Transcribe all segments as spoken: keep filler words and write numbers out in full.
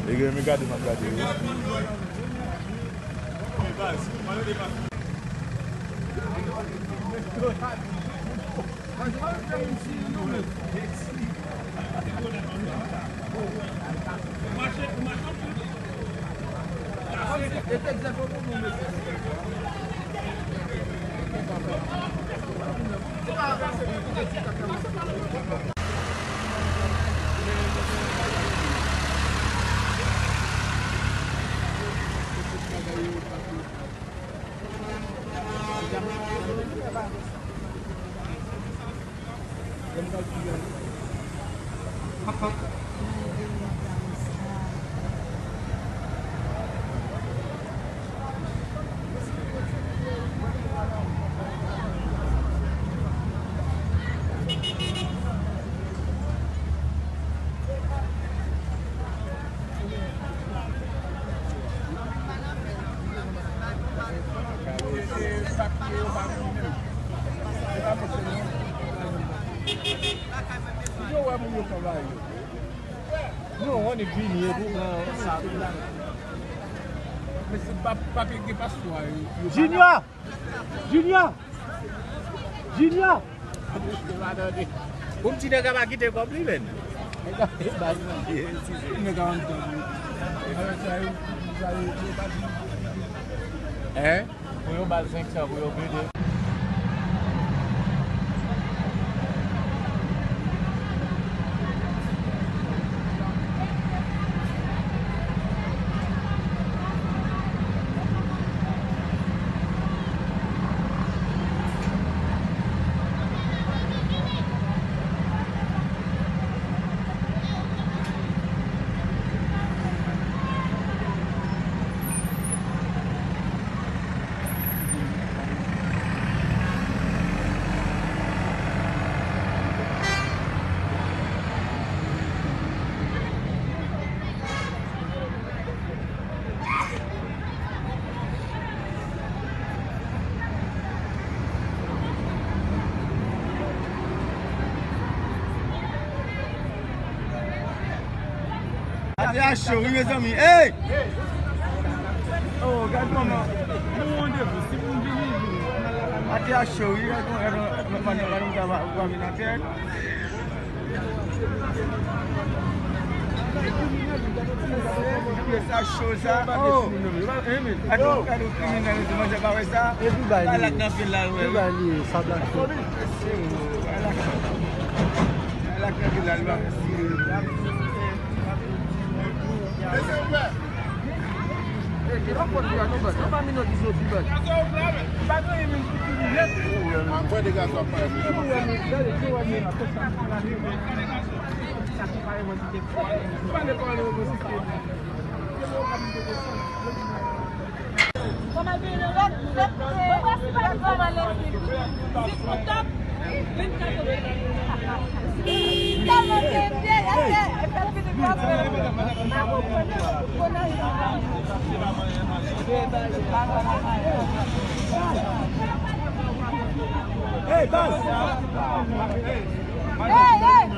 Nèg yo renmen gade m ap gade yo. Junior! Junior! Junior! Pou m ti nèg a pa kite kòb li, menn. Nèg a anndan. Hein? Pou yo ba l senk san pou yo plede. Ate a cho wi, mezanmi. Hey! Oh, gad kòman. Nou randevou, si moun vini, vini. Ate a cho wi, gad kòman, gad kòman, gad kòman, gad kòman, gad kòman, gad kòman. Sa cho sa. Oh. Gad yon, gad yon kriminèl, manje pa wè sa. Alak nan fil la, wè. Dubai li ye, sa blak cho. Hey, baz! Hey, hey!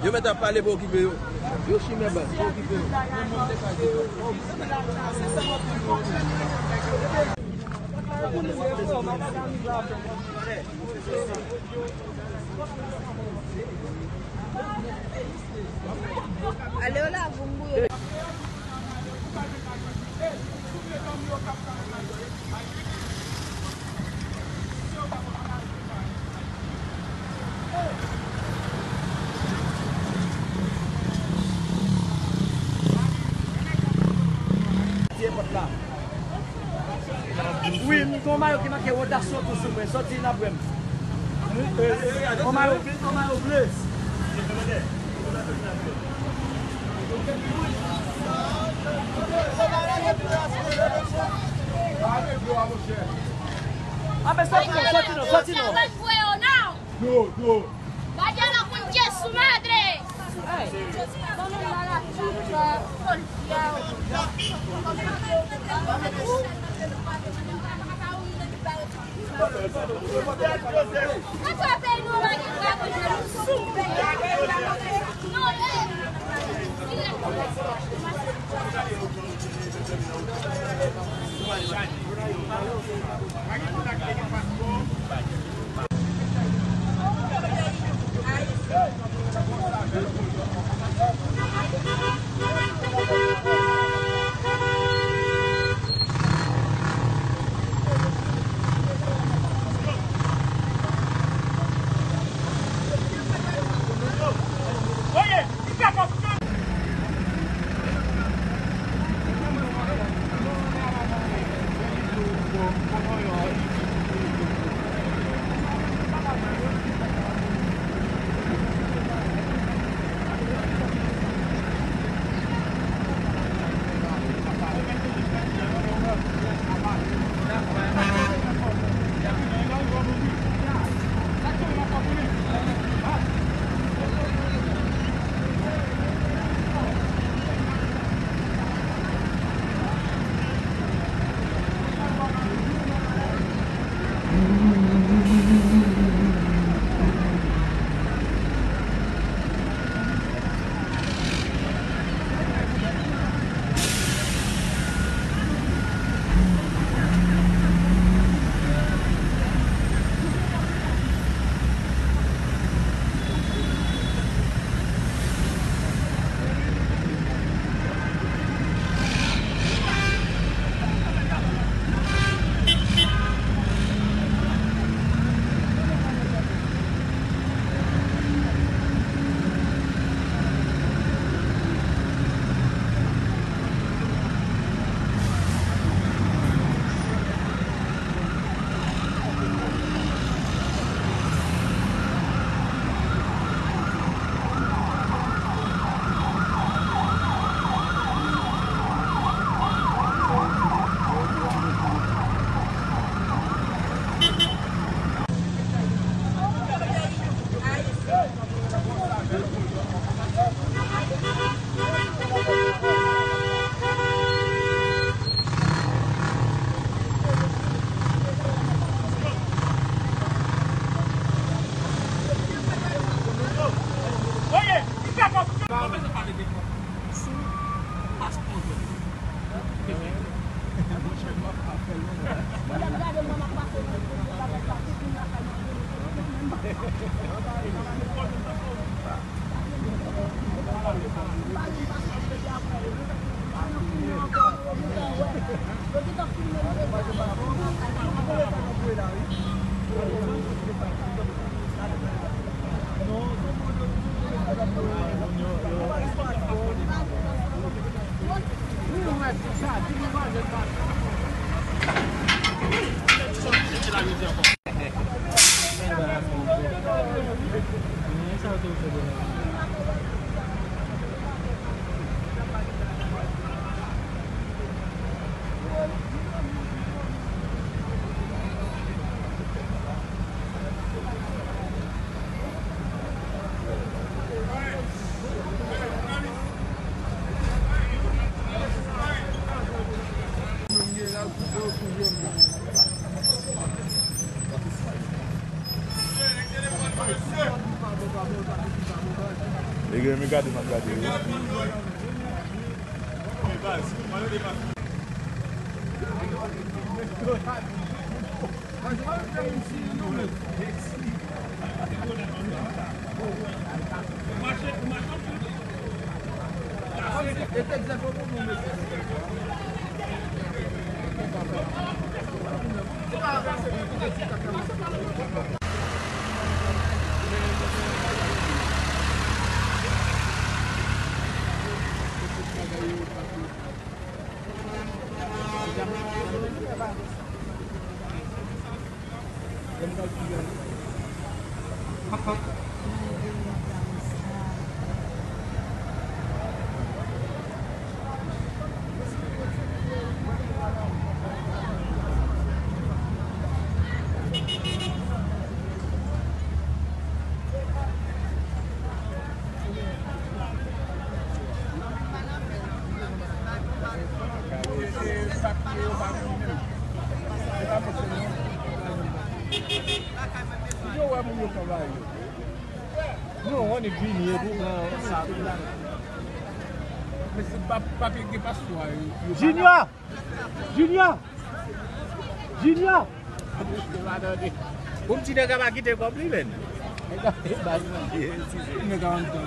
Yo mèt ap pale pou okipe yo. Yo chimè baz, pou okipe yo. Ale w la, Gungu yo. Wi, m gen yon mayo ki make wotasyon tou sou mwen. Sòti n ap wè m. Yon mayo, yon mayo ble. Ape sòti non, sòti non, sòti non. Dlo, dlo. Vaya la con su madre. Nèg yo renmen gade m ap gade yo. Non, on est vini, et vous, euh, ça, là. Mais c'est pas, pas que pas soi, euh, Junior! Junior! Junior! Bon, ti nèg a pa kite kòb li, menn. E baz manje, ti nèg a anndan.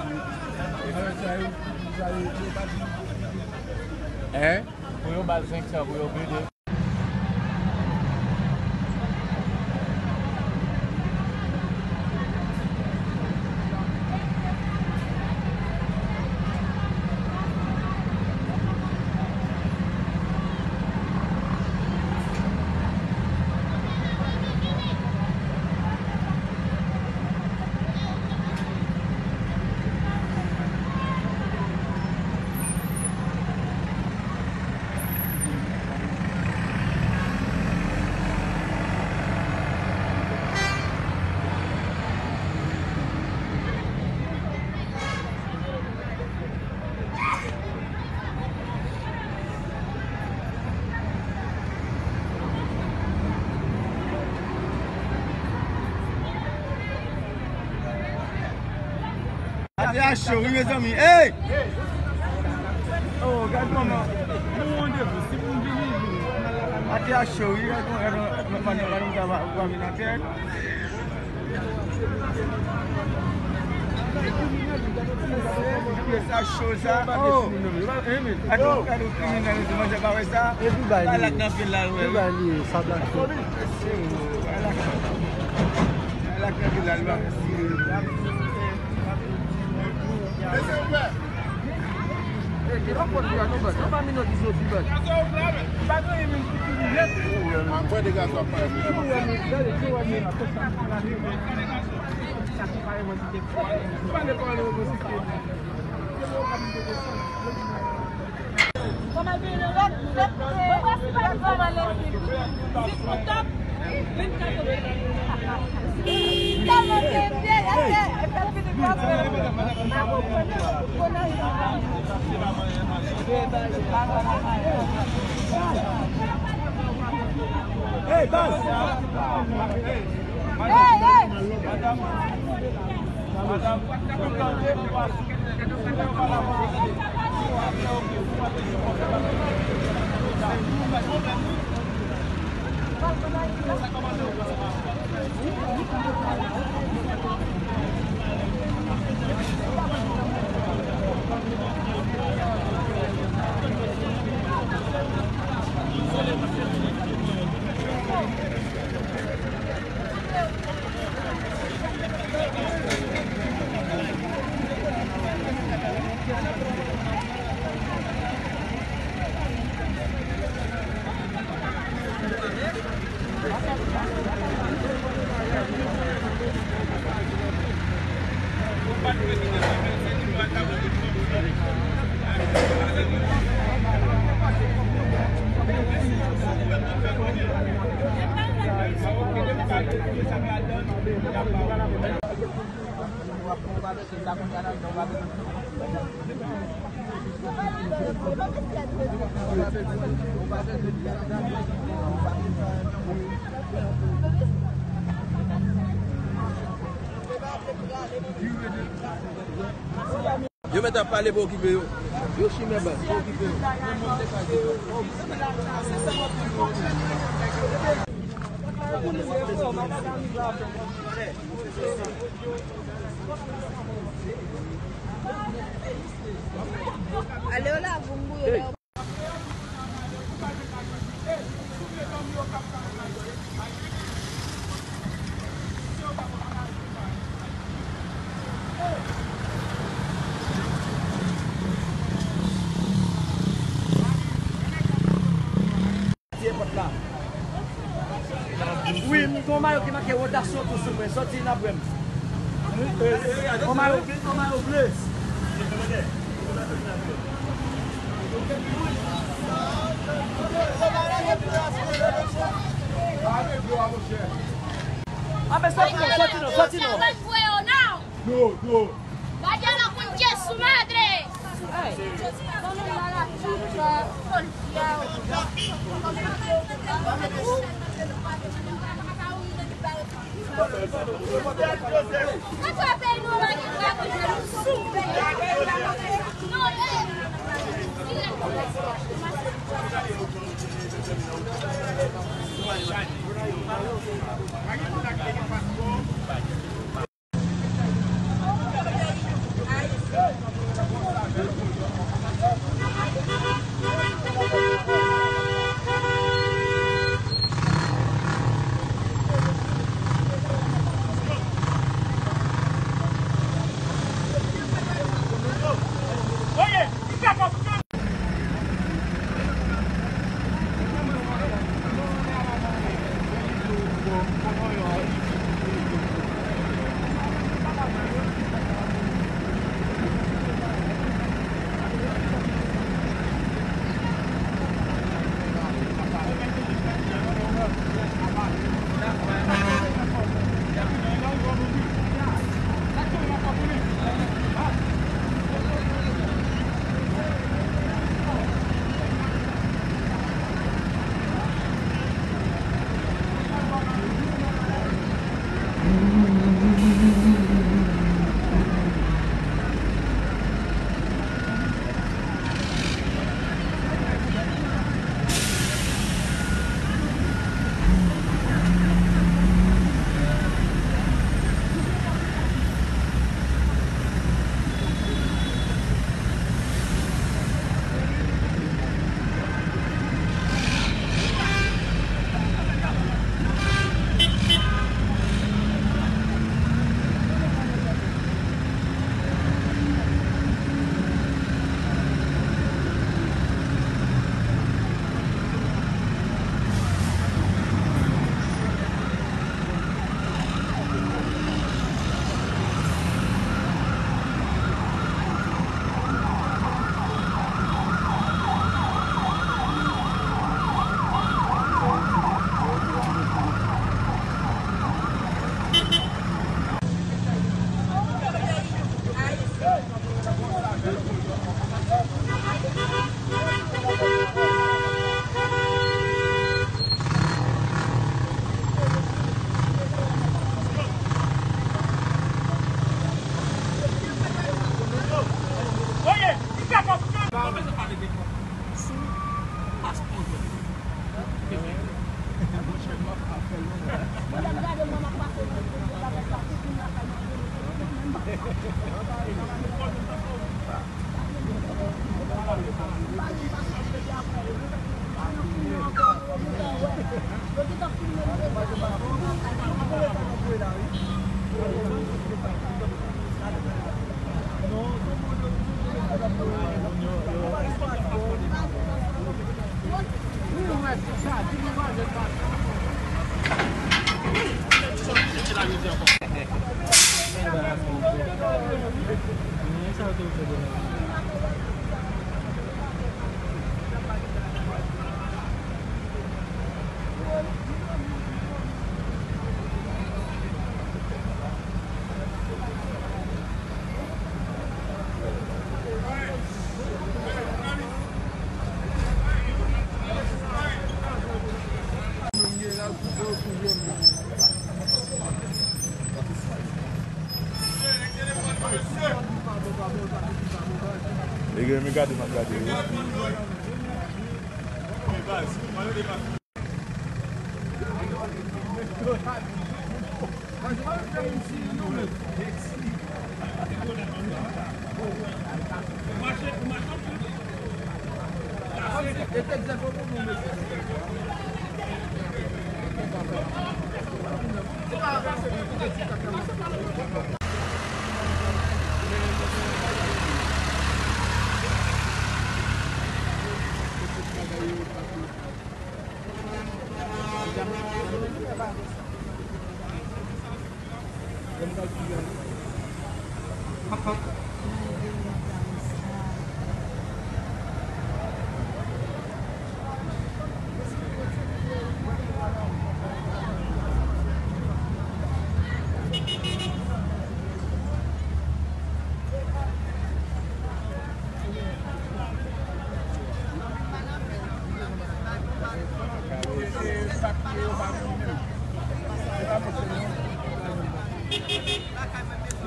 Hein? Pou yo ba l senk san pou yo plede. Atè a cho, wi, mezanmi. Hey! Oh, gad kòman. Nou randevou, si pou m vini, vini. Atè a cho, wi, gad kòman, gad kòman, gad kòman, gad kòman, gad kòman, gad kòman, gad kòman. Sa cho, sa. Oh! Gad yon, gad yon kriminèl, manje pa wè sa. E Dubai li ye. Dubai li ye, sa blak. Dubai li ye. Hey, baz! Hey, hey! Yo mèt ap pale, pa okipe yo. Yo chimè baz, pa okipe yo. Ale w la, Bunbun. Wi, m gen yon mayo ki make wotasyon tou sou mwen, sòti n ap wè m. Yon mayo, yon mayo ble. Ape sòti non, sòti non, sòti non. No, no. Vaya la concha su madre. Men sa yo te fè de la. Nèg yo renmen gade m ap gade yo.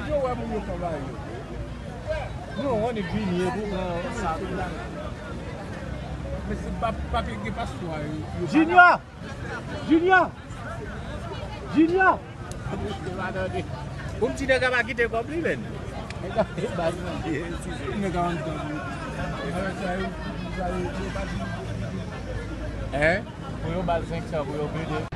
Yo wè moun yo travay yo. Nou, on est vini pou pran sa tou la. Men se pa, pa gen paswa yo. Junior! Junior! Junior! Pou m ti nèg a pa kite kòb li, menn. Nèg a anndan. Hein? Pou yo ba l senk san pou yo plede.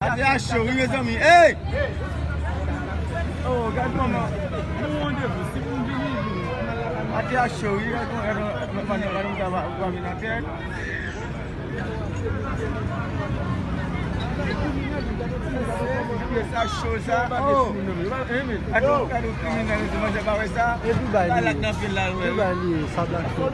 Atè a cho, wi, mezanmi. Hey! Oh, gad kòman. Nou randevou, si pou m vini, vini. Atè a cho, wi, gad kòman, gad kòman, gad kòman, gad kòman, gad kòman, gad kòman. Sa cho, sa. Oh! Gad yon, gad yon kriminèl, manje pa wè sa. Bay lak nan pye l la, wè. Bay li, sa blak cho.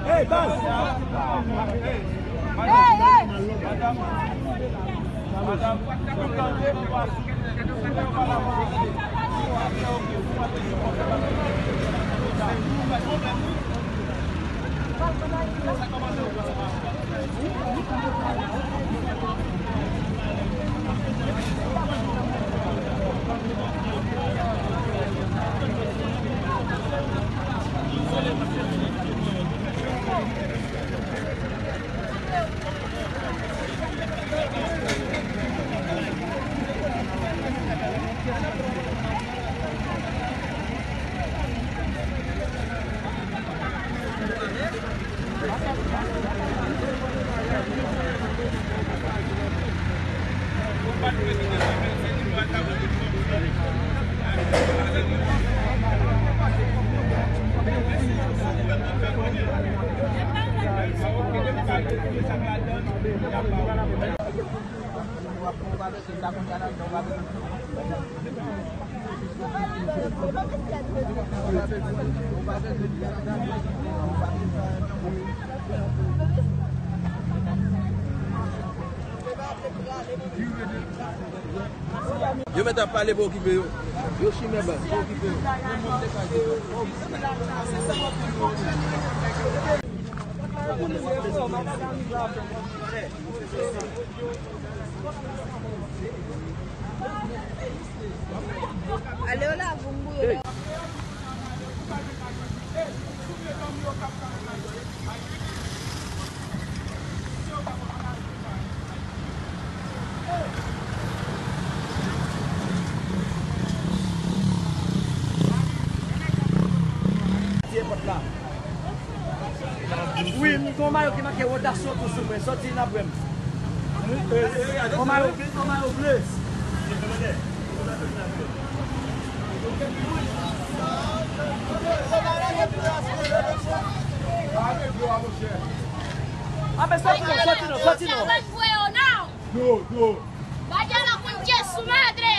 Hey, baz! Hey, hey! Yo mèt ap pale, pa okipe yo. Yo chimè baz, pa okipe yo. Ale w la, Gungu yo. Wi, m gen yon mayo ki make wodasyon tou sou mwen, sòti n ap wè m. Yon mayo, yon mayo ble. Ape sòti non, sòti non, sòti non. Dlo, dlo. Vaya la concha su madre.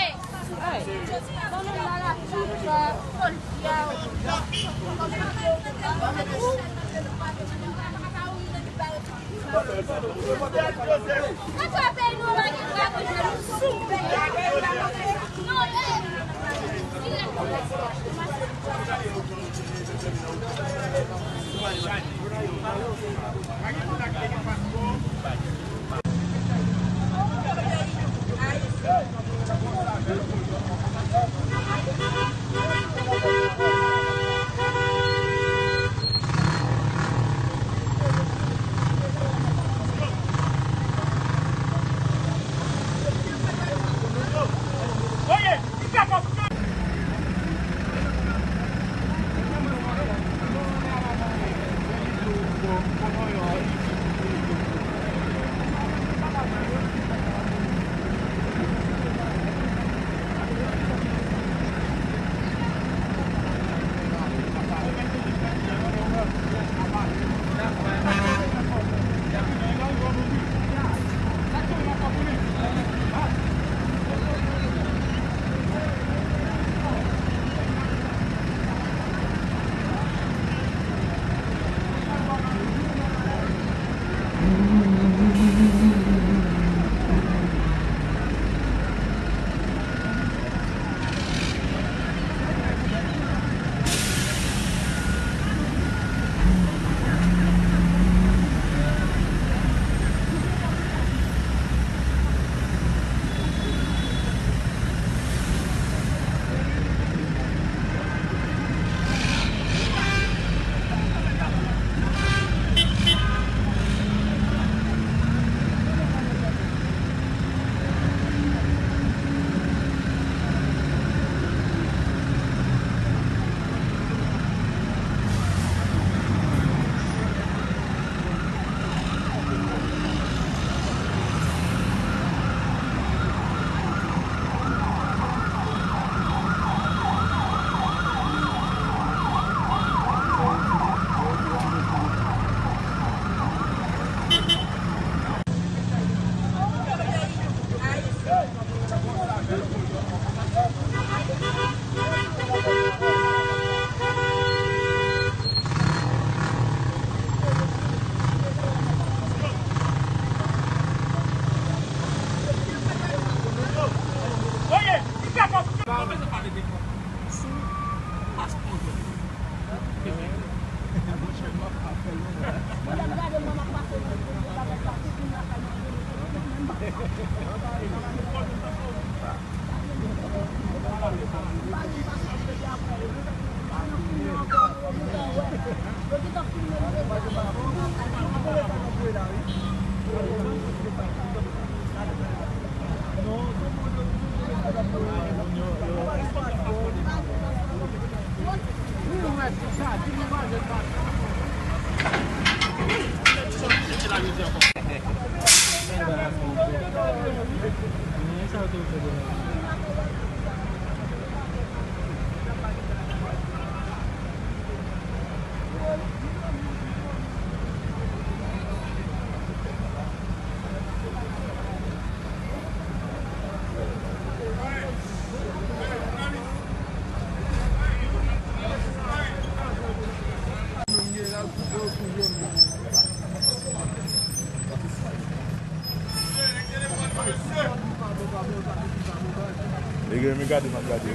Nèg yo renmen gade m ap gade yo.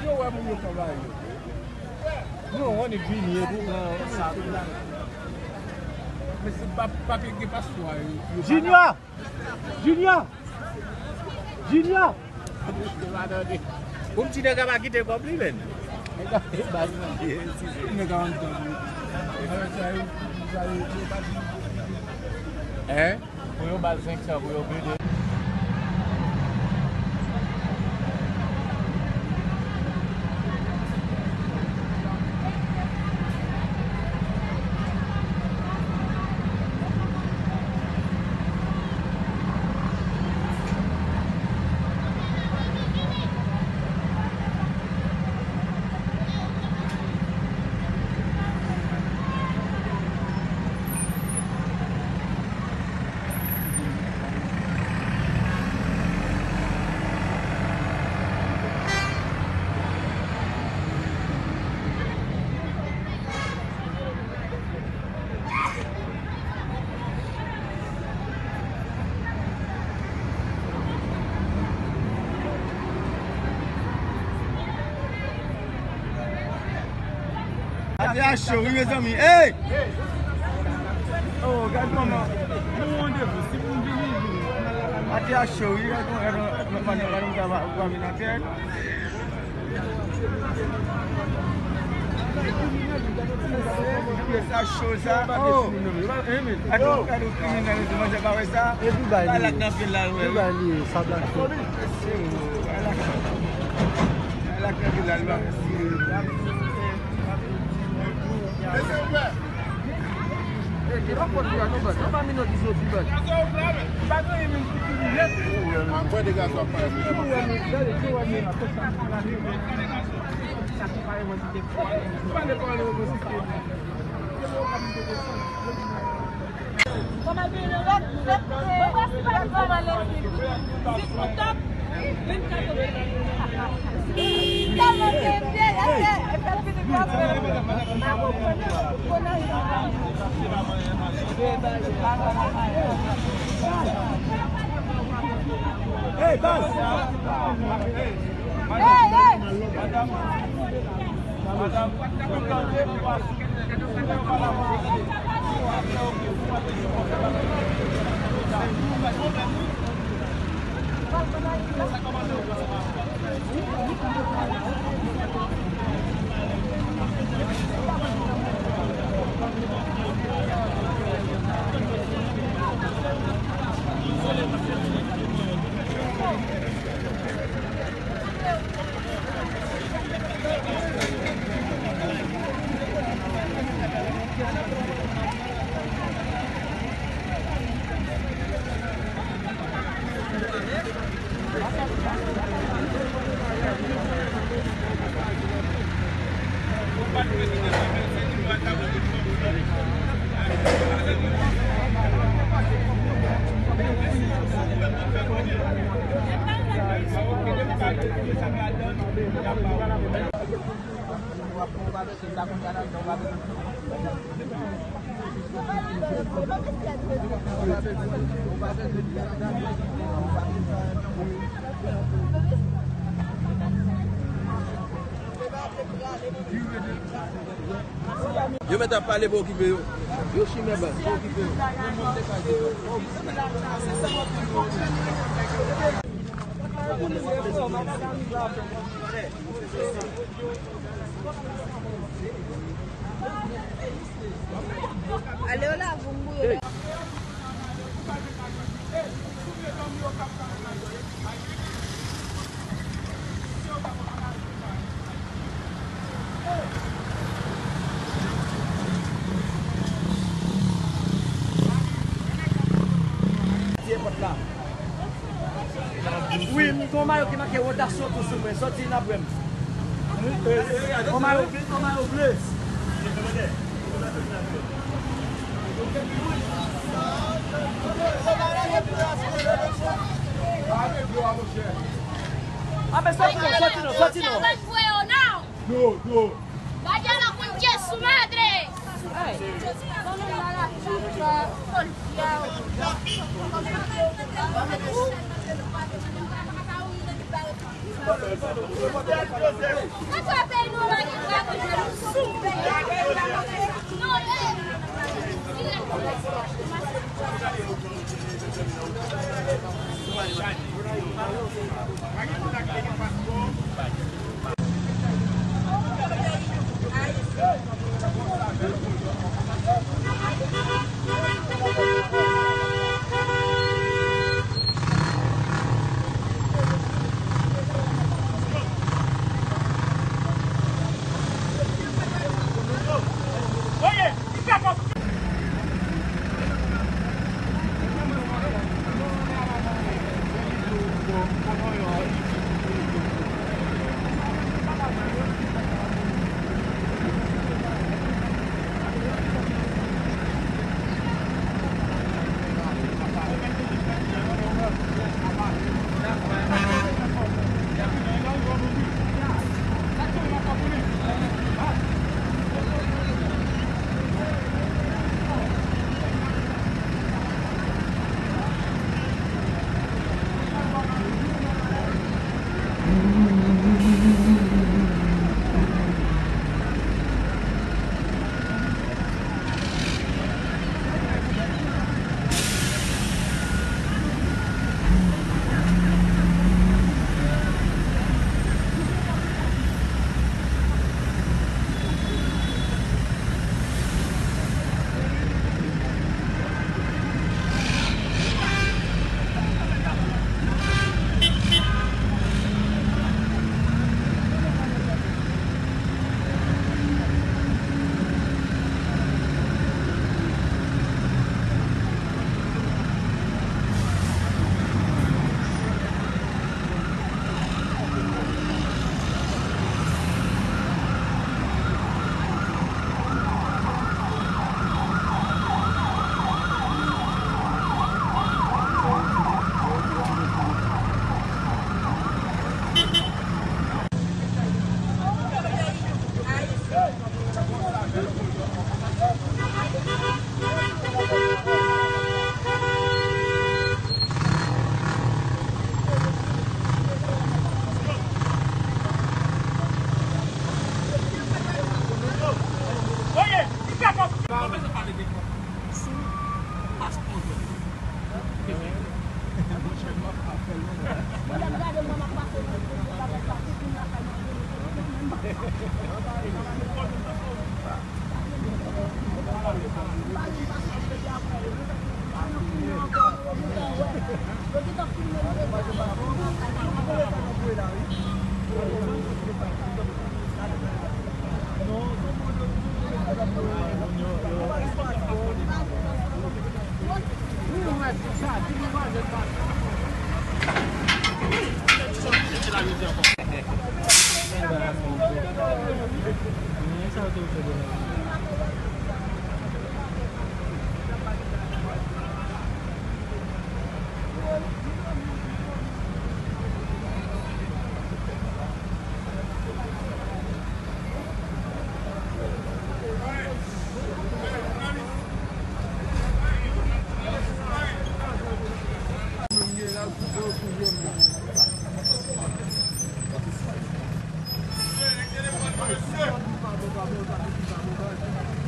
Yo wè moun yo fè bagay yo. Non, on est green, il est bon. Junior! Junior! Junior! Pou m ti nèg a pa kite kòb li, menn. Nèg a pa kite kòb li. Hein? Pou yo ba l senk san pou yo plede. Atè a cho wi, mezanmi. Hey! Oh, gad kòman. Nou randevou, si moun vini, vini. Atè a cho wi, gad kòman, gad kòman, gad kòman sa va, va vin atè. Sa cho sa. Oh! Gad yon, gad yon kriminèl, mezanmi, pa wè sa. E Dubai li ye. Dubai li ye, sa blak cho. Hey, baz! Hey, hey! Yo mèt ap pale pou okipe yo. Yo chimè baz, pou okipe yo. Ale w la, voum bouyon. Wi, m gen yon mayo ki make wodasyon tou sou mwen, sòti n ap wè m. Yon mayo ble, yon mayo ble. Ape sòti non, sòti non, sòti non. No, no. Vaya la con Jesús madre.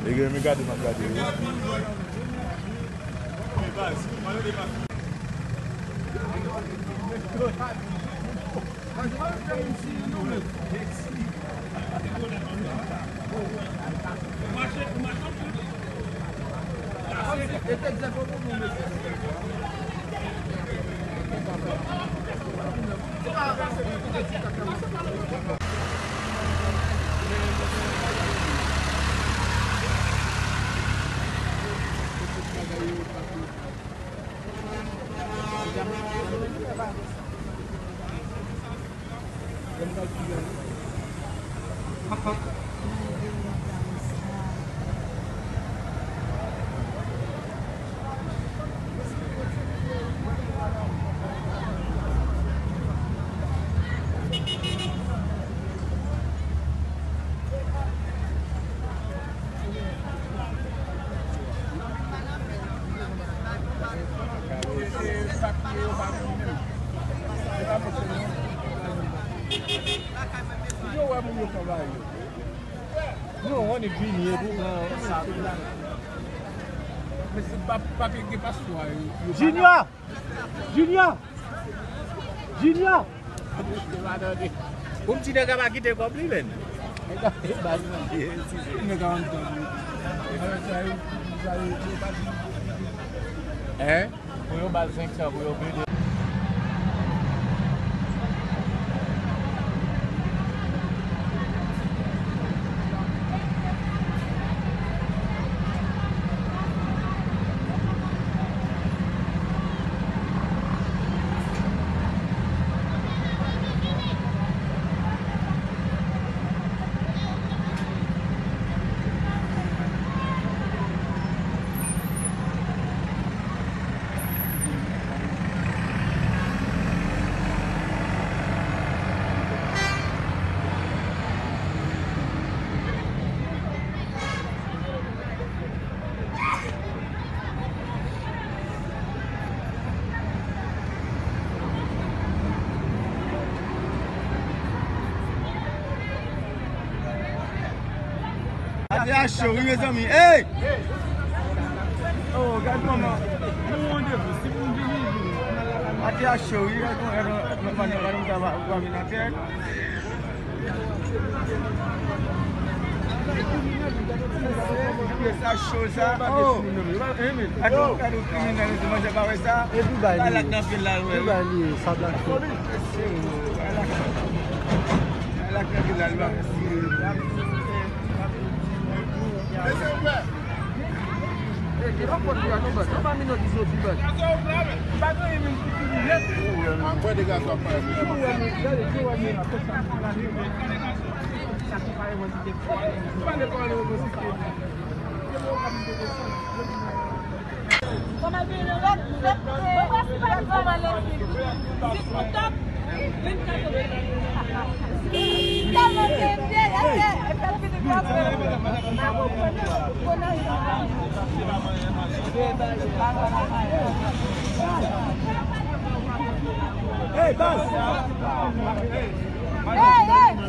E gen, men gade, m ap gade yo. Yo wè moun yo travay yo. Non, on est vini, et vous, euh, ça, là. Mais c'est pas, pas que, que pas soi, yo, yo pa Junior! Junior! Junior! Pou m ti nèg la pa kite kòb li, menn. Nèg la pa kite kòb li. Hein? Pou yo ba l senk san pou yo vide. Ate a cho wi, mezanmi. Hey! Oh, gad kòman. Nou randevou, si pou vini, vini. Ate a cho wi, gad kòman, gad kòman, gad kòman sa va, va vin atè. Sa cho sa. Oh. Gad yon, gad yon kriminèl, se manje pa wè sa. Epi bay li. Alak nan pye la, wè. Epi bay li, sa blak cho. Alak nan pye la, li pa wè. Mwen de gason ap pale. Hey, baz! Hey, hey!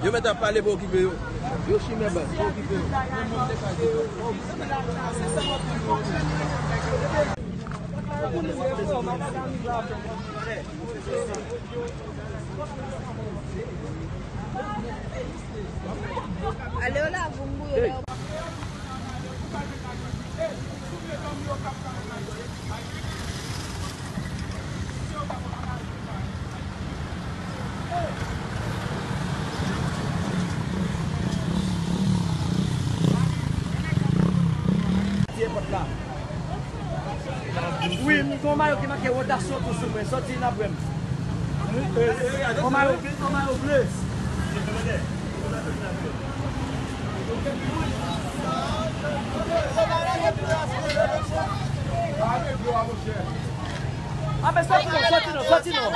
Yo Mèt ap pale, pa okipe yo. Yo chimè baz, pa okipe yo. Ale w la, voum bouyo la. Wi, m gen yon mayo ki make wodasyon tou sou mwen, sòti n ap wè m. Yon mayo, yon mayo ble. Ape sòti non, sòti non, sòti non.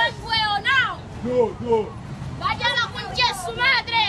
Dlo, dlo. Vaya la con su madre.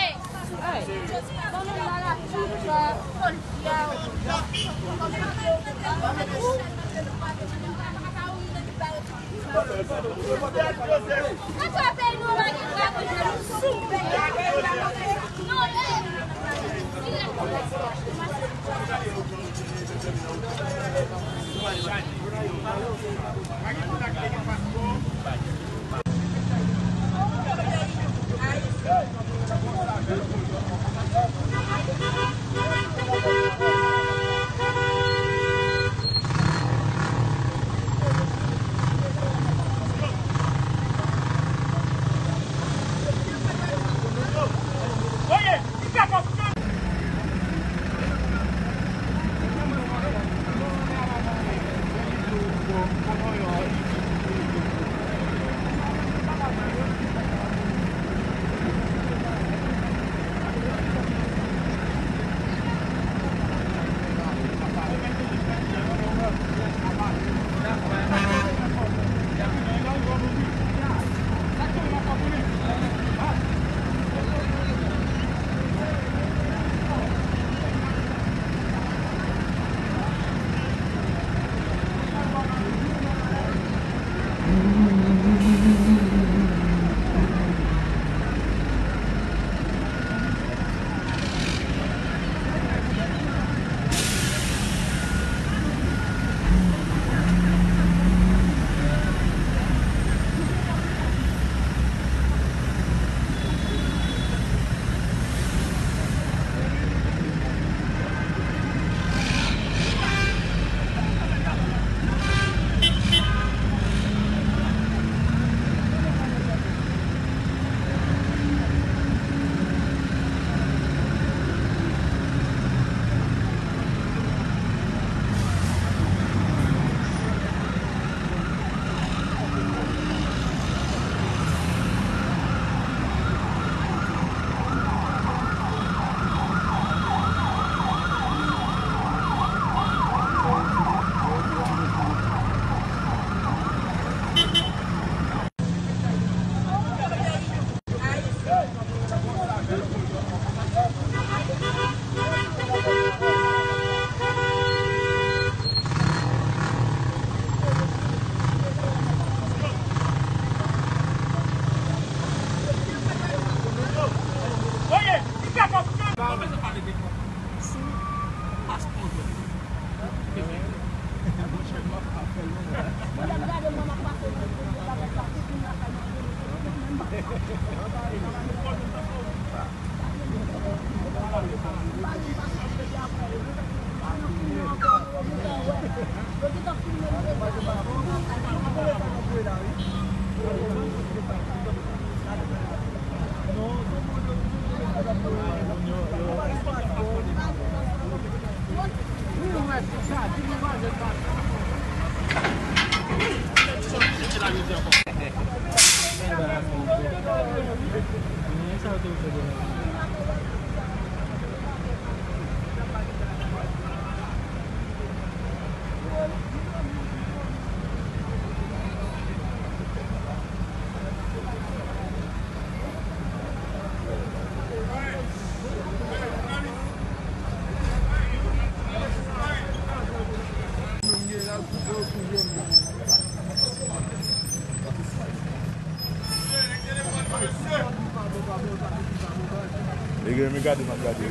Gade, men gade, m ap gade yo.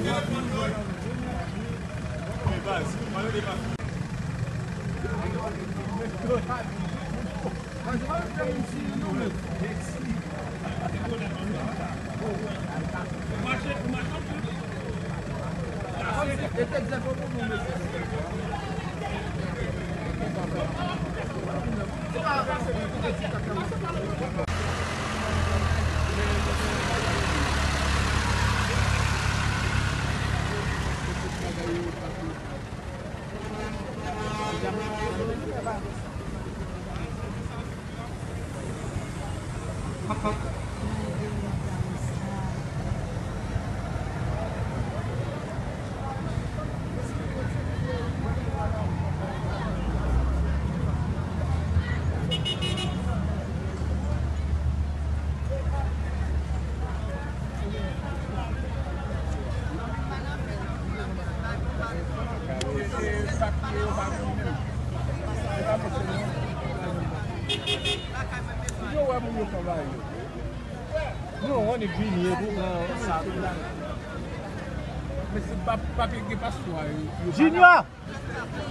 Yo wè moun yo travay yo. Yo, on est vini, e pou pran sa tou la. Men se pa, pa gen paswa yo. Junior!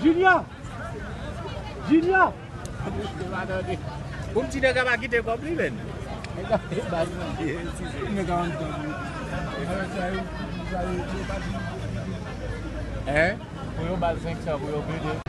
Junior! Junior! Pou m ti nèg la pa kite kòb li, menn. Nèg la, e baz manje, e ti nèg la anndan. Hein? Pou yo ba l senk san pou yo plede.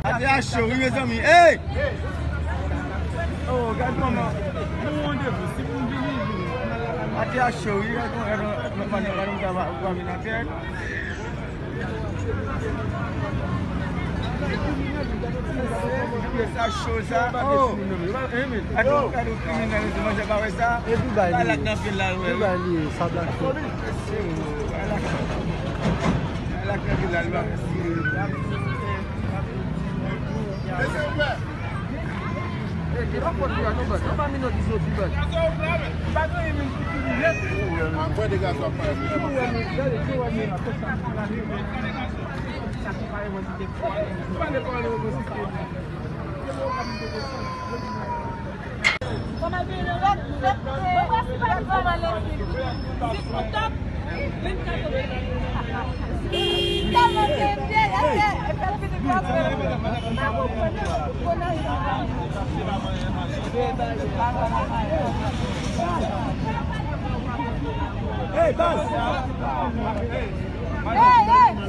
Atè a cho wi, mezanmi. Hey! Oh, gad kòman. Nou randevou, si pou vini, vini. Atè a cho wi, gad kòman, gad kòman, gad kòman, gad kòman, gad kòman, gad kòman. Sa cho sa. Oh. Gade, gade kriminèl, manje pa wè sa. E Dubai li ye. Dubai li ye, sa blak yo. Lak nan vilaj la. Mwen degaje ap pale. Hey, baz! Hey, hey!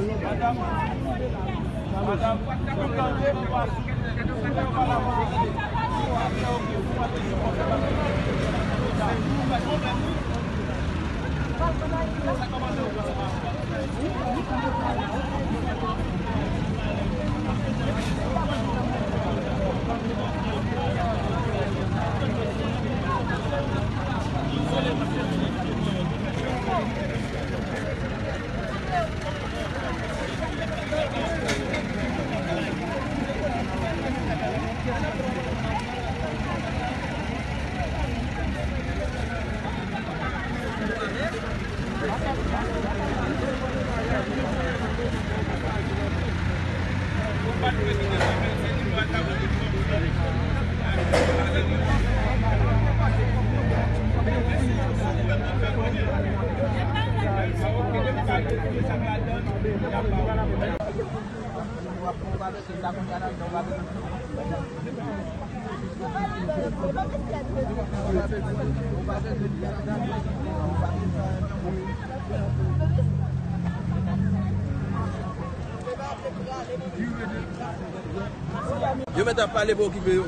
Yo mèt ap pale, pa okipe yo.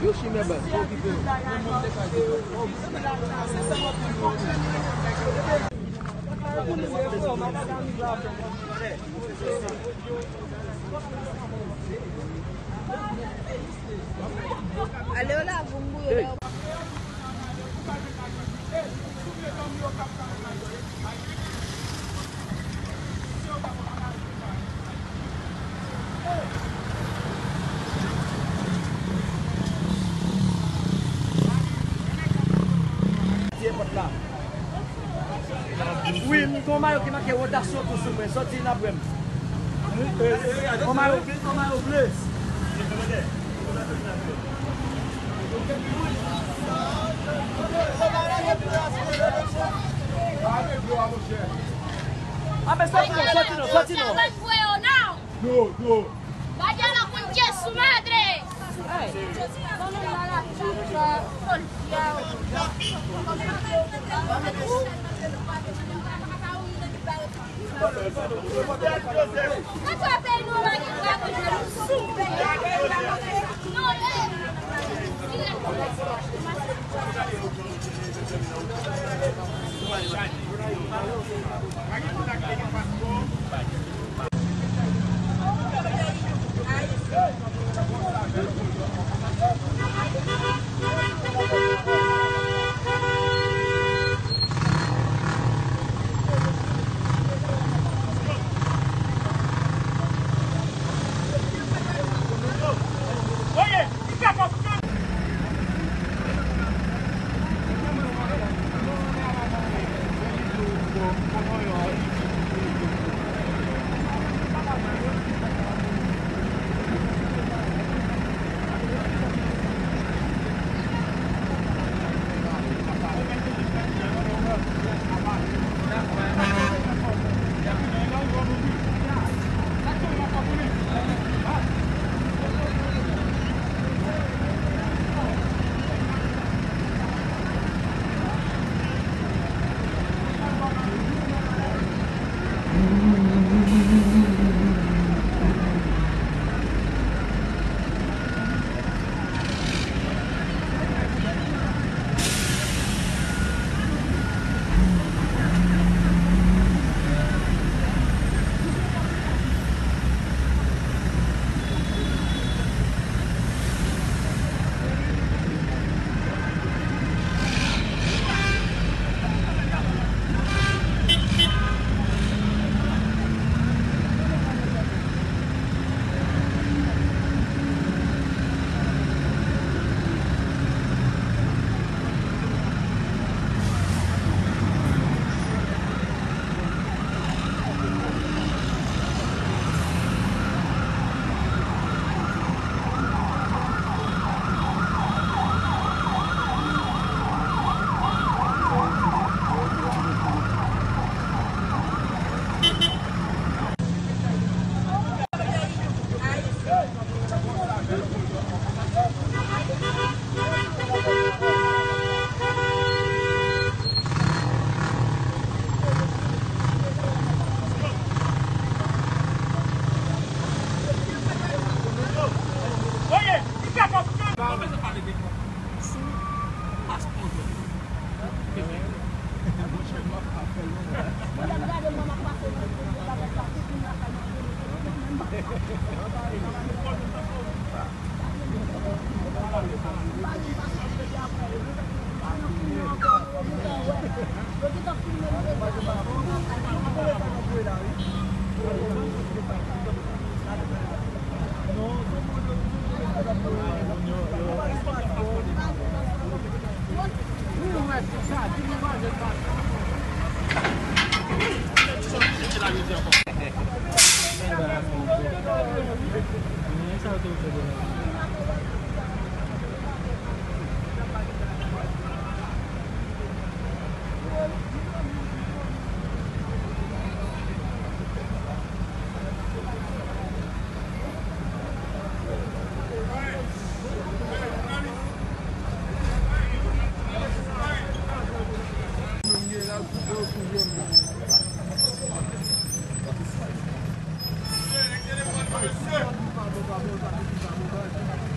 Yo chimè baz, pa okipe yo. Ale w la, voum bouyo la. Tiye pòt la. Wi, m gen yon mayo ki make wodasyon tou sou mwen. Sòti n ap wè m. Yon mayo, yon mayo ble. Ape sòti non, sòti non, sòti non. No, no. Vaya la con su madre.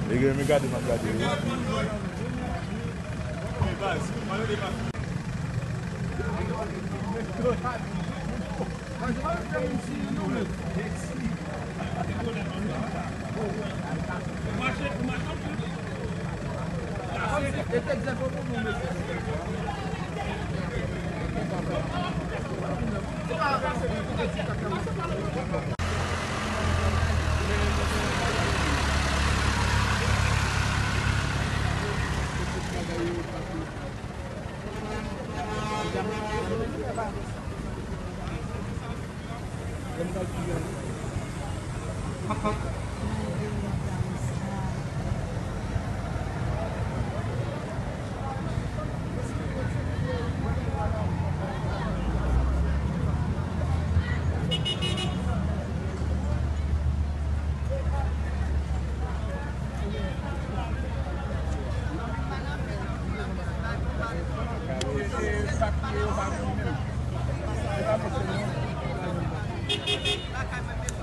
Nèg yo renmen gade m ap gade yo.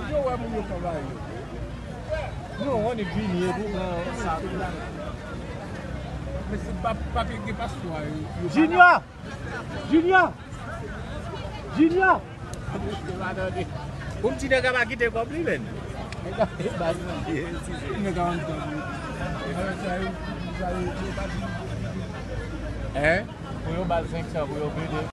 Yo wè moun yo travay yo. Non, on est vini et tout, non, sa. Men se pa, pa gen paswa, yo, yo pa Junior! Junior! Junior! Pou m ti nèg a pa kite kòb li, menn. Nèg a, e baz mwen. Nèg a anndan. Hein? Pou yo ba l senk san pou yo vide.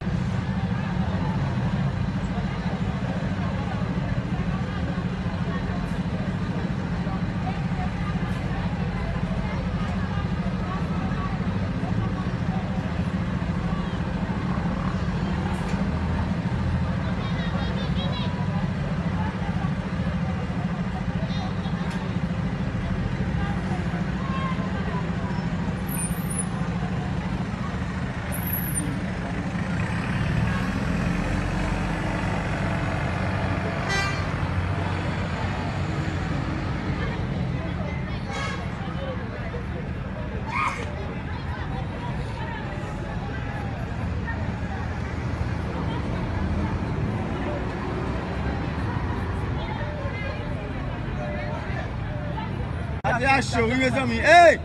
Atè a cho wi, mezanmi. Hey!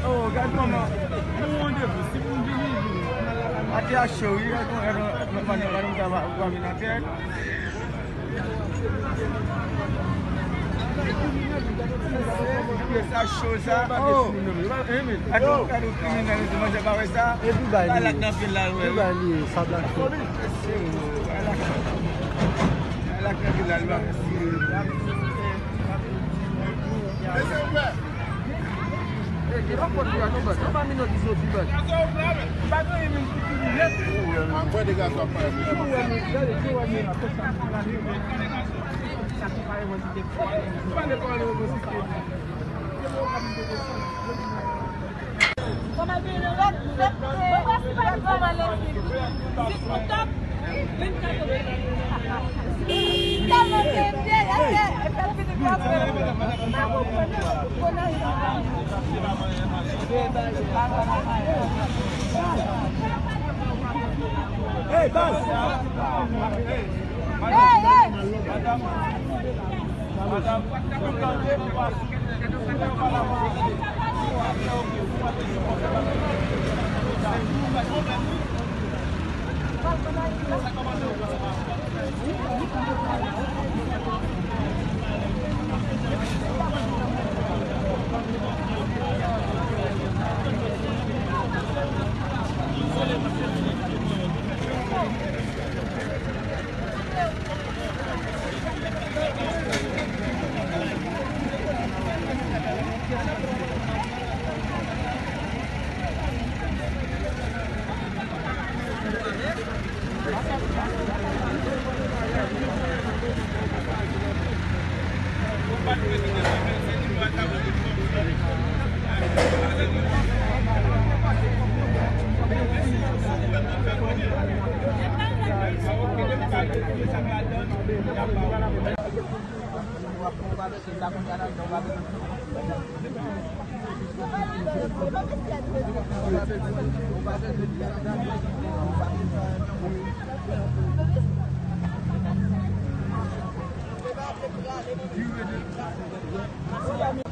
Oh, gad kòman. Nou randevou, si pou vini, vini. Atè a cho wi, gad kòman, gad kòman, gad kòman, gad kòman, gad kòman, gad kòman. Sa cho sa. Oh. Gade, gade kriminèl, manje pa wè sa. E Dubai li ye. Dubai li ye, sa blak cho. Lak nan vilaj la. Mesye, ouvè. Ey, gen pa pòt pou y al non, baz. Anba minòt di soti, baz. Pa gen anyen menm pou fini nèt. Mwen de gason ap pale. Ou wè, men, gade, ou wè, men, la, konsa. Sa ki pale mwen, se te fò. Ou pale, pale, mwen, se te. Hey, baz! Hey, hey!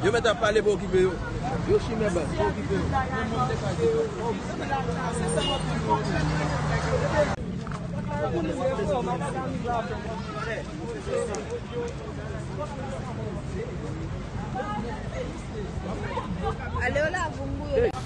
Yo mèt ap pale pou okipe yo. Yo chimè baz pou okipe yo. Ale w la, Boumbouyou.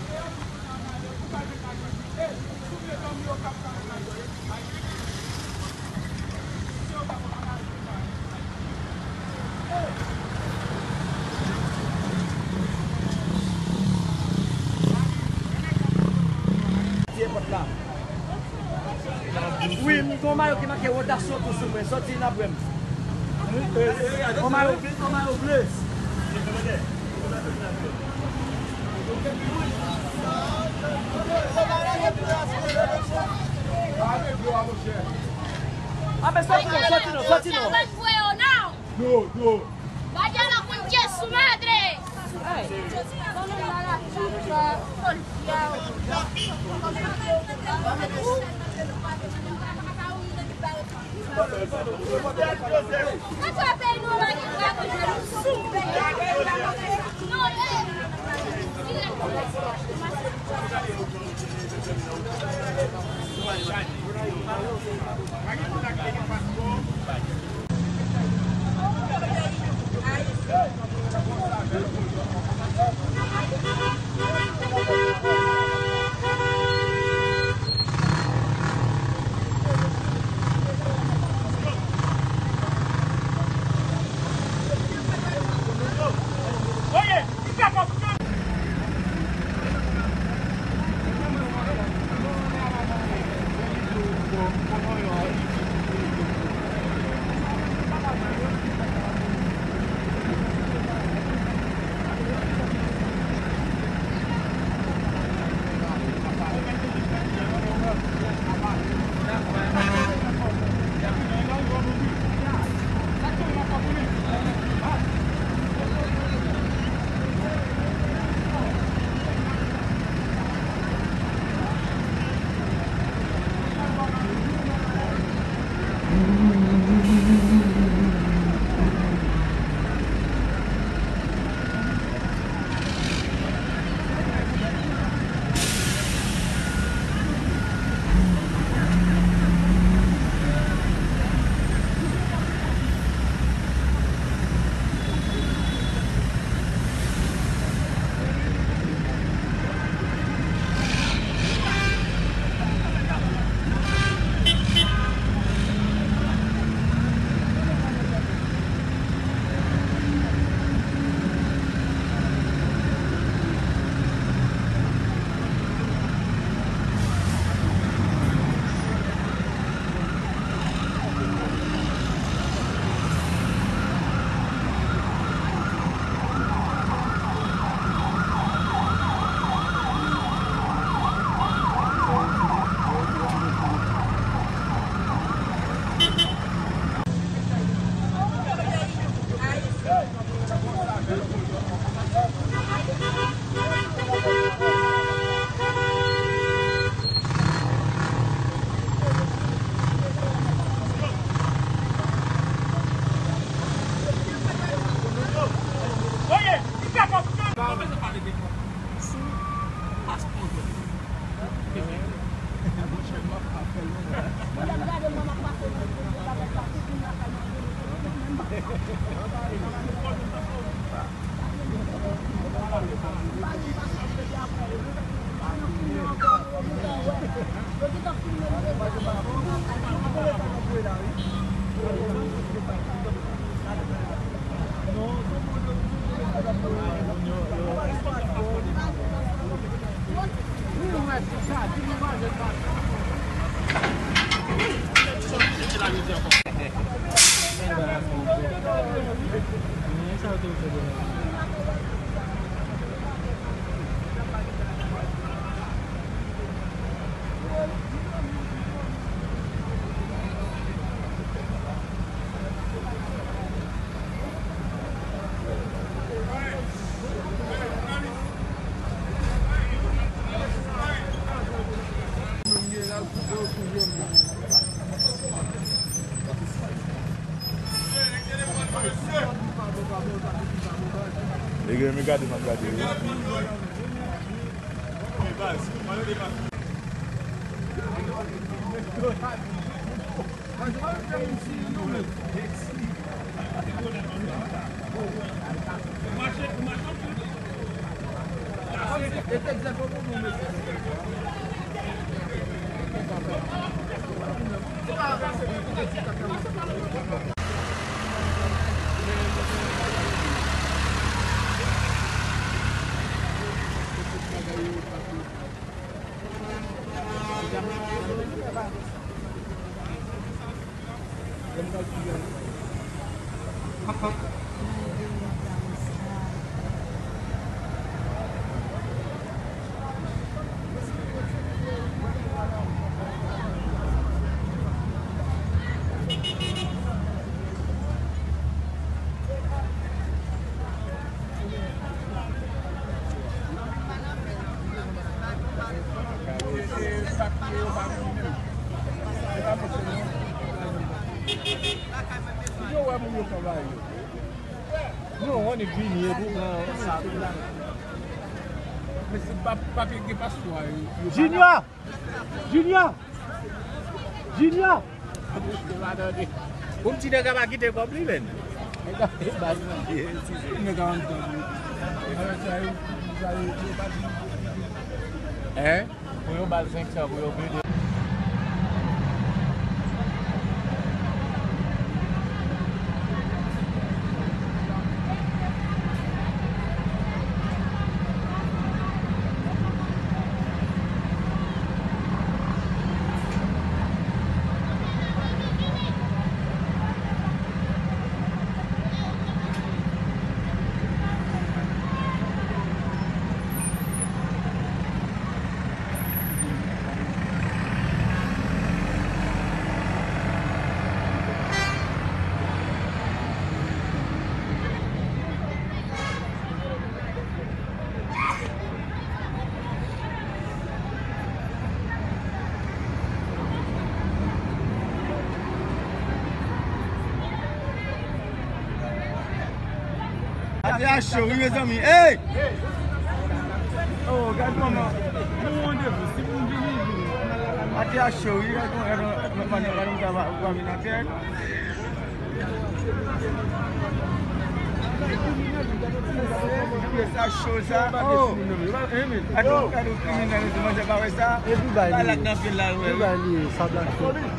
Wi, m gen yon mayo ki make wodasyon tou sou mwen. Sòti nan prè m. Yon mayo, yon mayo ble. Ape sòti non, sòti non, sòti non. No, no. Vaya la con su madre. Nèg yo renmen gade m ap gade yo. Junior! Junior! Junior! Pou m ti nèg a pa kite kòb li, menn. E baz manje, ti se. Nèg a anndan. Hein? Pou yo ba l senk san pou yo plede. Atè a cho wi, mezanmi. Hey! Oh, gad kòman. Nou randevou, si pou m vini, vini. Atè a cho wi, gad kòman, gad kòman, gad kòman, gad kòman, gad kòman, gad kòman. Sa cho sa. Oh. Gad yon, gad yon kriminèl, manje pa wè sa. E Dubai li ye. Dubai li ye, sa blak. Dubai li ye.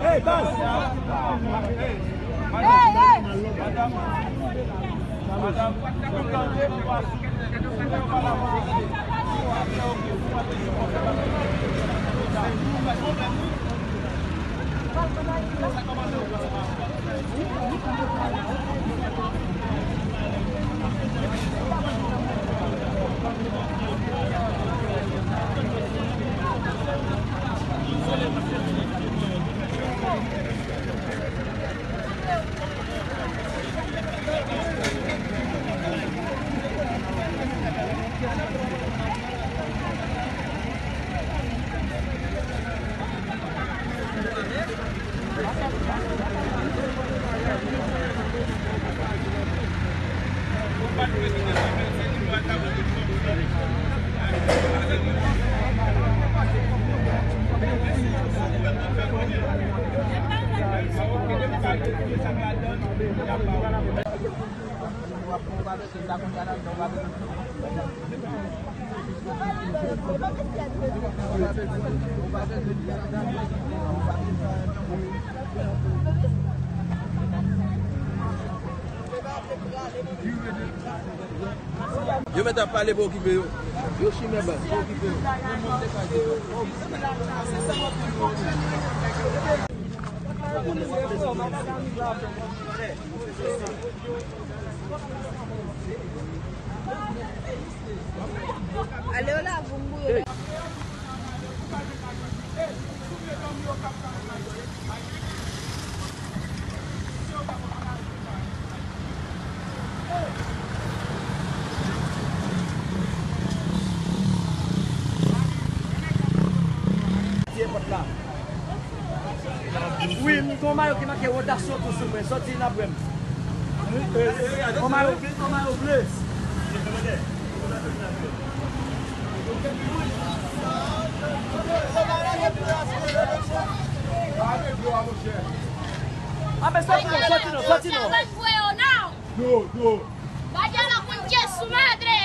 Hey, baz! Hey, hey! Yo mèt ap pale pou okipe yo. Yo chimè baz pou okipe yo. Ale w la, boum boum. Wi, m gen yon mayo ki make wodasyon tou sou mwen. Sòti n ap wè m. Yon mayo ble, yon mayo ble. Ape sòti non, sòti non, sòti non. Dlo, dlo. Vaya la concha su madre.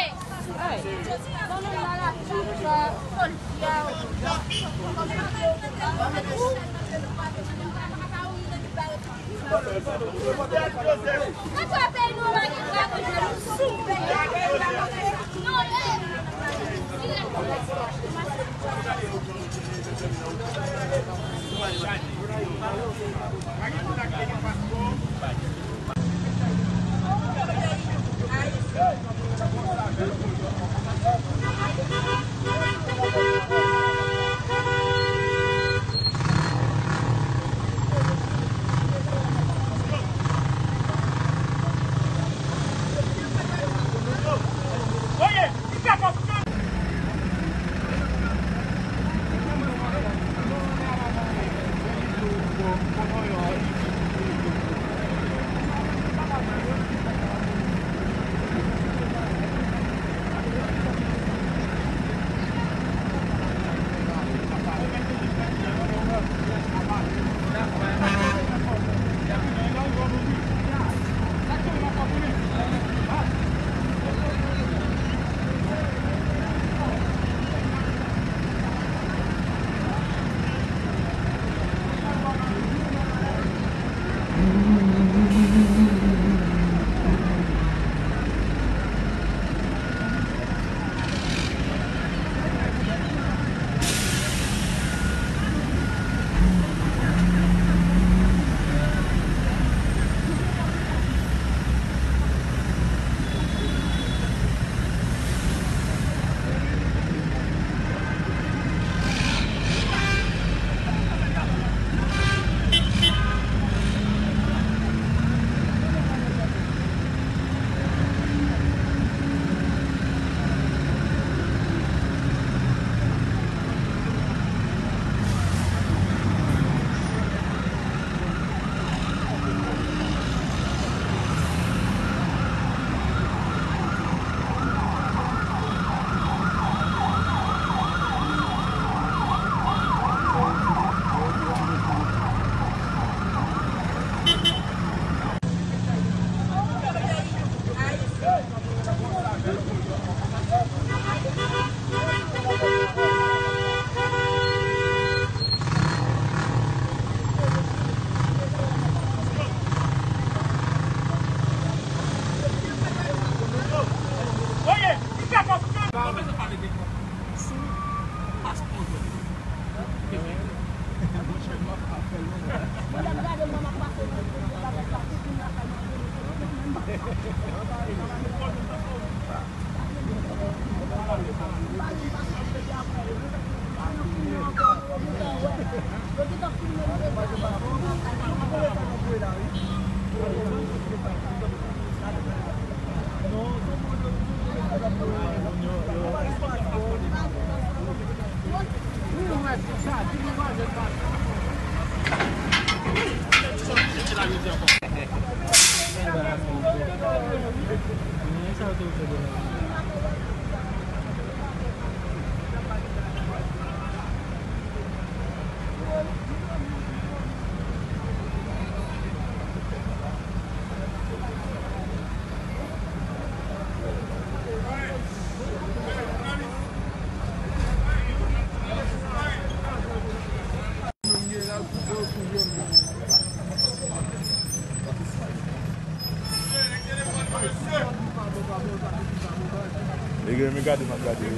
Nèg yo renmen gade m ap gade yo.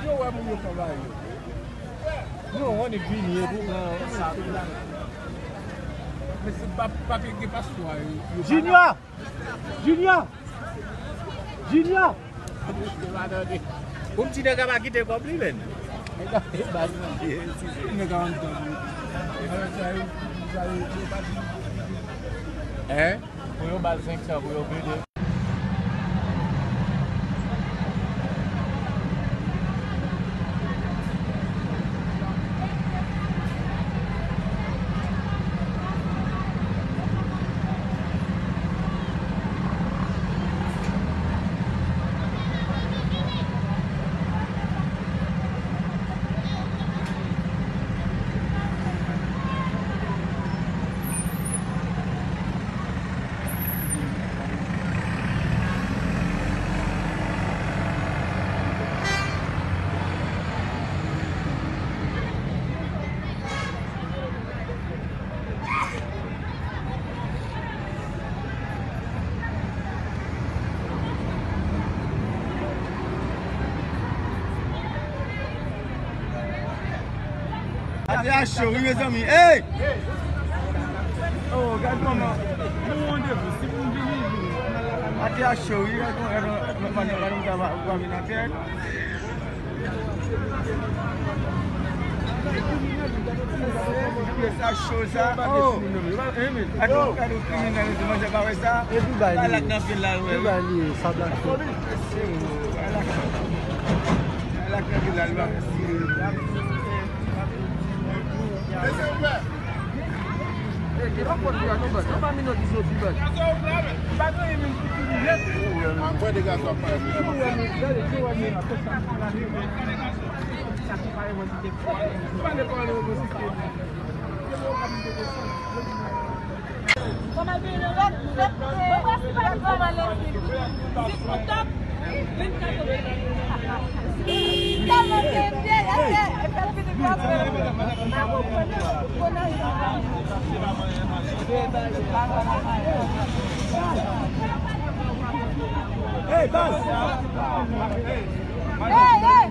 Yo wè moun yo travay yo. Yo, on est vini, et puis, euh, ça. Men se pa, papye gen paswa, yo, yo pa la. Junior! Junior! Junior! Yon ti nèg ap kite kòb li, menn. Nèg ap baz manje, si se. Nèg ap anndan, wi. Alò, sa yo, sa yo, yo pa di. Hein? Pou yo ba l senk san pou yo plede. Atè a cho, wi, mezanmi. Hey! Oh, gad kòman. Nou randevou, si pou m vini, vini. Atè a cho, wi, gad kòman, gad kòman, gad kòman, gad kòman, gad kòman, gad kòman. Sa cho, sa. Oh! Gade, gade, kriminèl, manje pa wè sa. E Dubai li ye. Dubai li ye, sa blak fè. Hey, baz! Hey, hey!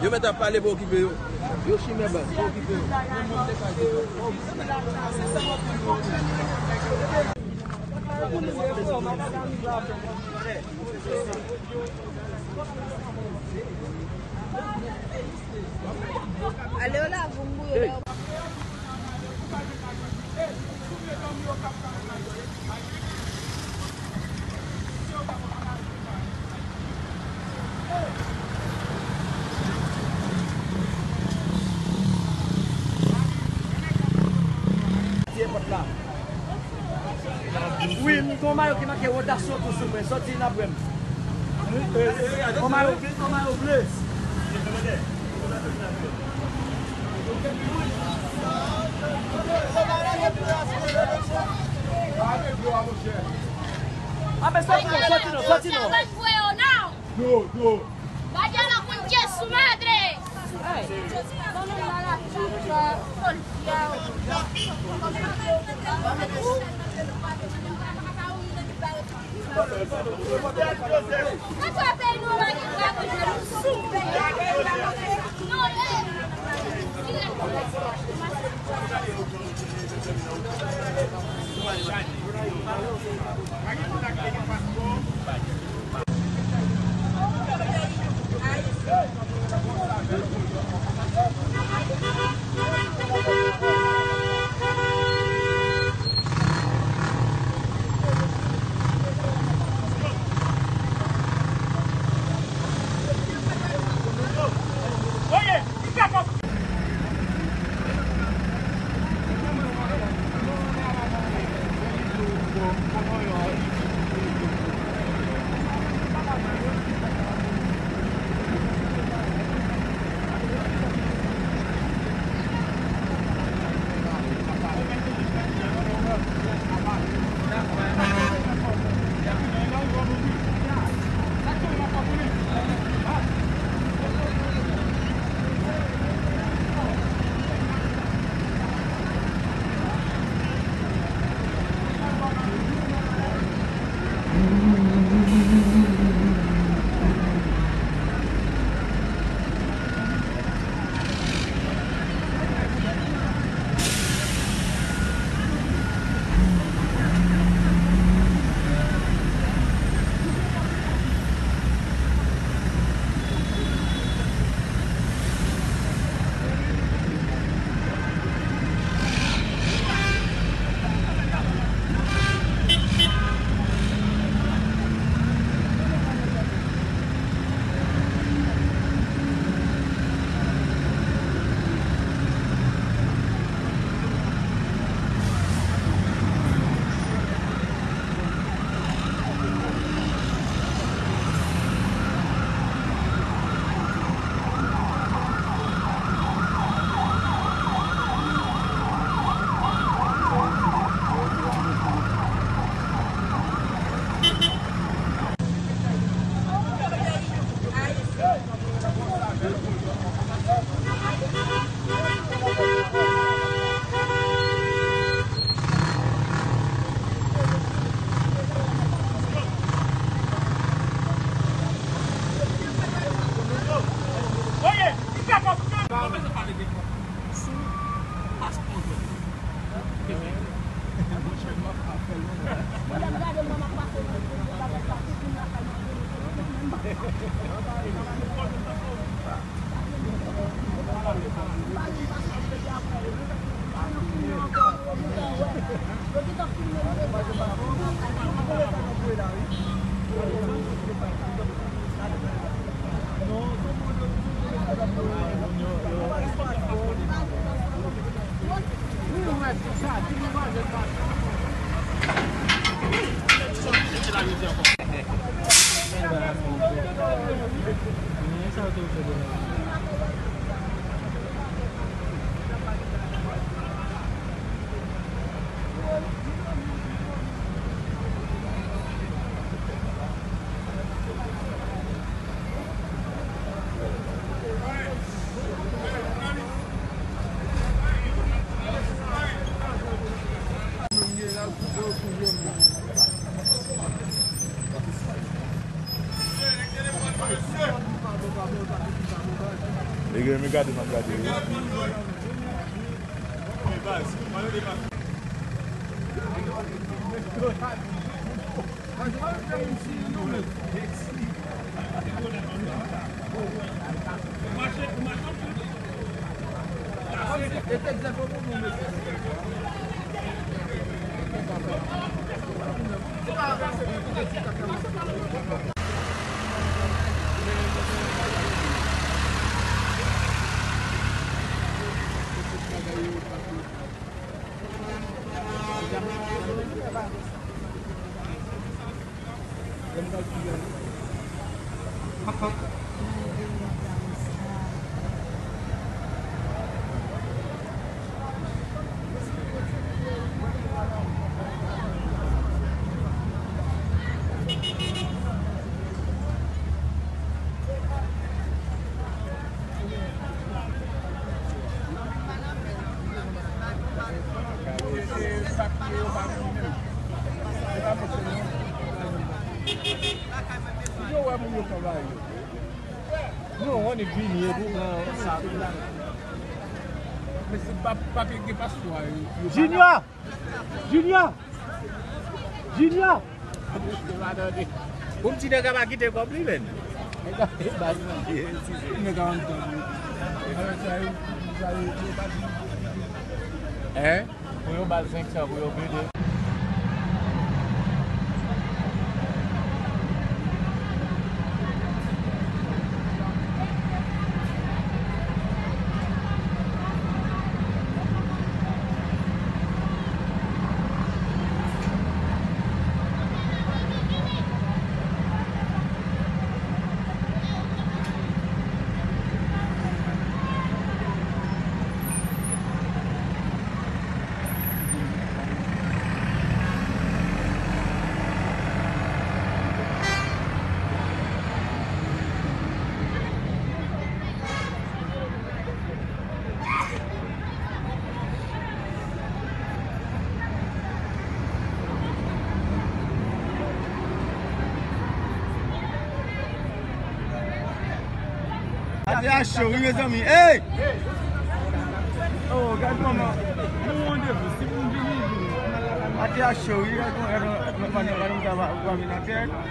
Yo mèt ap pale pou okipe yo. Yo chimè baz, pou okipe yo. Ale w la, voum bouyo la. Tiye pòt la. Wi, m gen yon mayo ki make wodasyon tou sou mwen. Sòti n ap wè m. Yon mayo, yon mayo ble. Ape sòti non, sòti non, sòti non. Dwo, dwo. Vaya la concha su madre. Nèg yo renmen gade m ap gade yo. Yo wè moun yo travay yo. Non, on est vini et tout, hein, ça. Men se pa, pa gen paswa, yo. Junior! Junior! Junior! Bon, ti nèg a pa kite kòb li, menn. Nèg a, nèg a anndan, wi. Alò, sa yo, sa yo, yo pa di. Hein? Pou yo ba l senk san pou yo plede. Atè a cho, wi, mezanmi. Hey! Oh, gad kòman. Nou randevou, si pou m vini, vini. Atè a cho, wi. Gad kòman, gad kòman, gad kòman, gad kòman, gad kòman, gad kòman.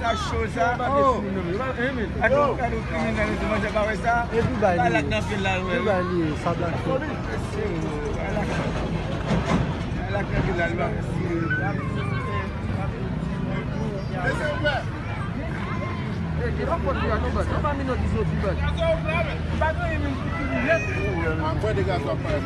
Sa cho sa. Oh. Gade, gade kriminèl, manje pa wè sa. Epi bay li. Bay lak nan pye l la, wè. Epi bay li, sa blak. Bay lak nan pye l la, li pa wè. Mesye, ouvè. Hey, get off of me, I know, but don't buy me no diesel, but. Mwen degaje w ap pale.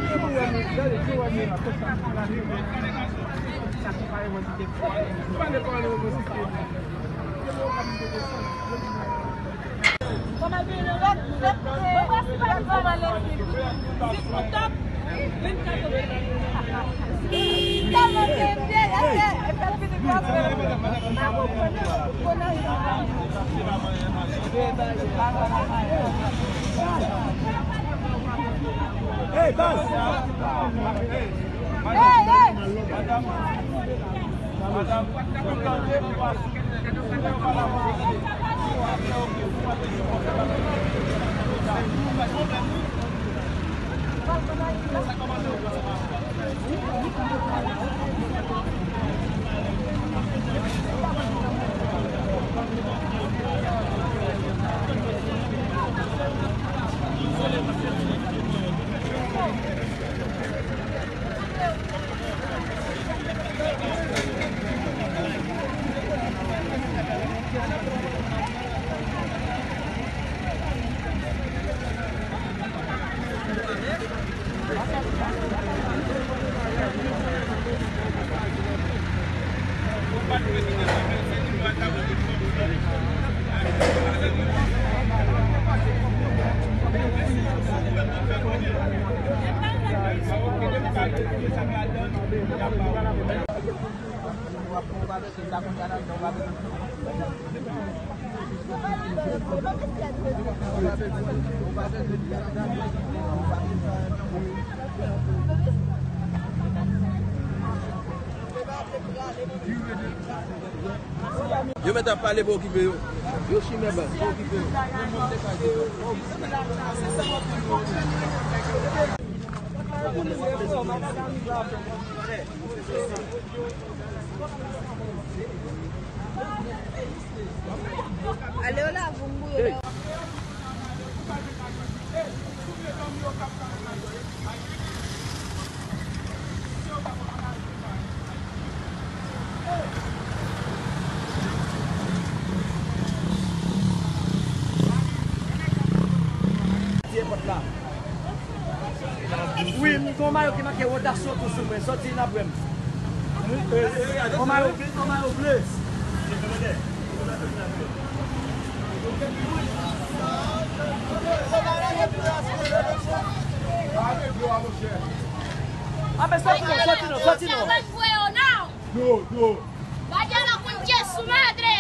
Hey, baz! Hey, hey! Yo mèt ap pale, pa okipe yo. Yo chimè baz, pa okipe yo. Ale w la, voum bouyo. Tiye pòt la. Wi, m gen yon mayo ki make rotasyon tou sou mwen. Sòti n ap wè m. Yon mayo, yon mayo ble. Ape sòti non, sòti non, sòti non. Dlo, dlo. Vaya la concha su madre.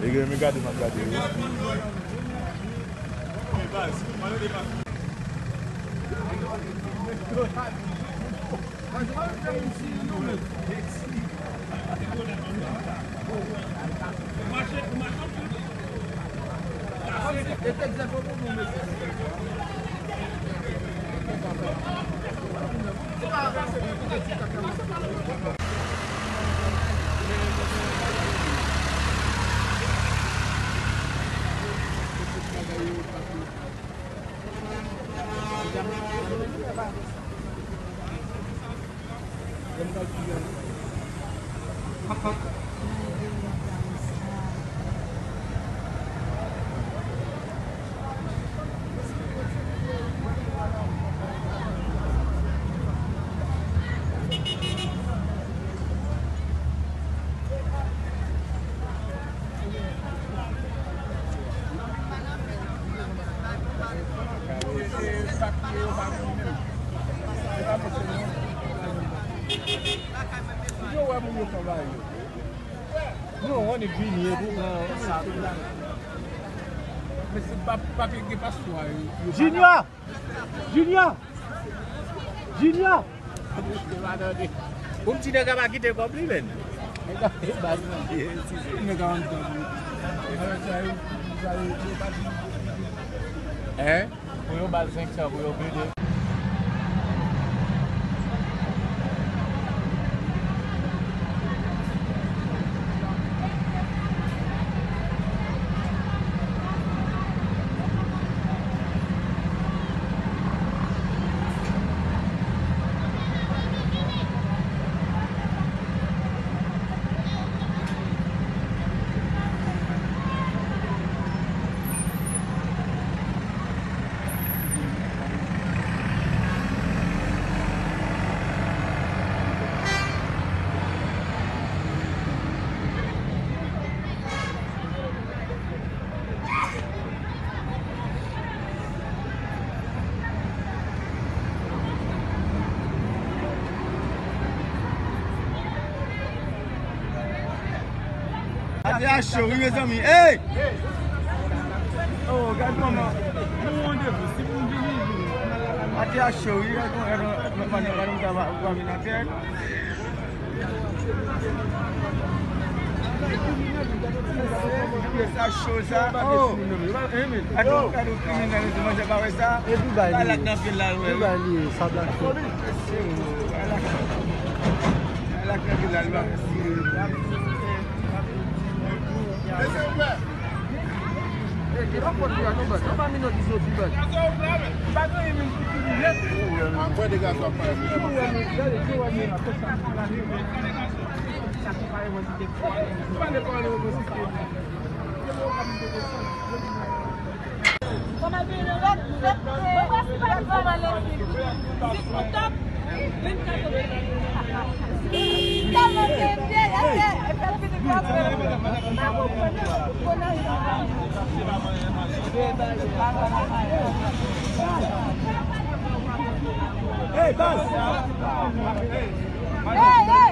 E gen, men gade, m ap gade yo. Yo wè moun yo fè bagay yo. Non, on est vini et tout, non, sa. Men se pa, pa gen paswa, yo. Junior! Junior! Junior! Pou m ti nèg a pa kite kòb li, menn. Nèg a, nèg a anndan. Hein? Pou yo ba l senk san pou yo plede. Ate a cho, wi, mezanmi. Hey! Oh, gad kòman. Nou randevou, si moun vini, vini. Ate a cho, wi, gad kòman, gad kòman, gad kòman, gad kòman, gad kòman. Sa cho, sa. Oh! Gad yon, gad yon kriminèl, manje pa wè sa. E Dubai li ye. Dubai li ye, sa blak fè. Hey, baz! Hey, hey!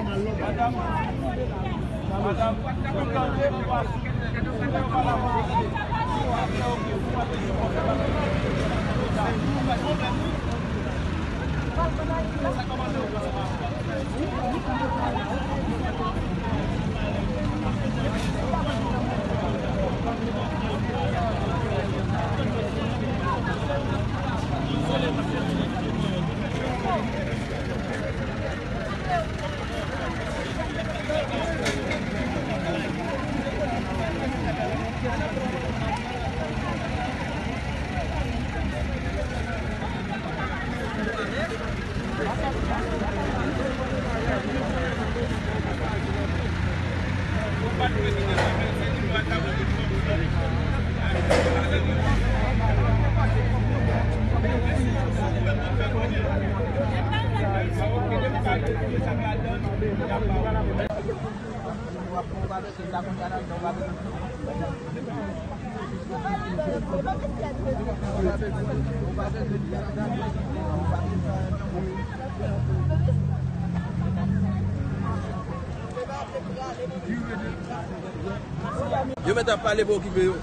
Yo mèt ap pale, pa okipe yo.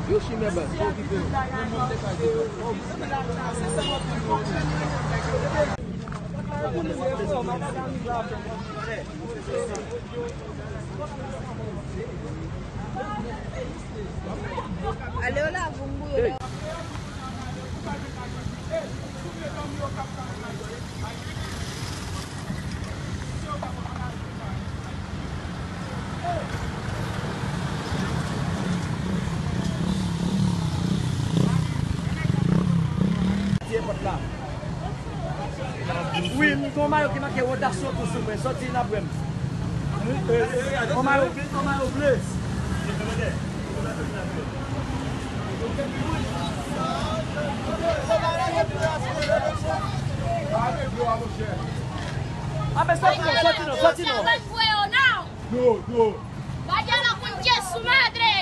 Yo chimè baz, pa okipe yo. Ale w la, voum bouyo. Wi, m gen yon mayo ki make wodasyon tou sou mwen. Sòti n ap wè m. Yon mayo ble, yon mayo ble. Ape sòti non, sòti non, sòti non. Dlo, dlo. Vaya la concha su madre.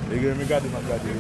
Nèg yo renmen gade m ap gade yo.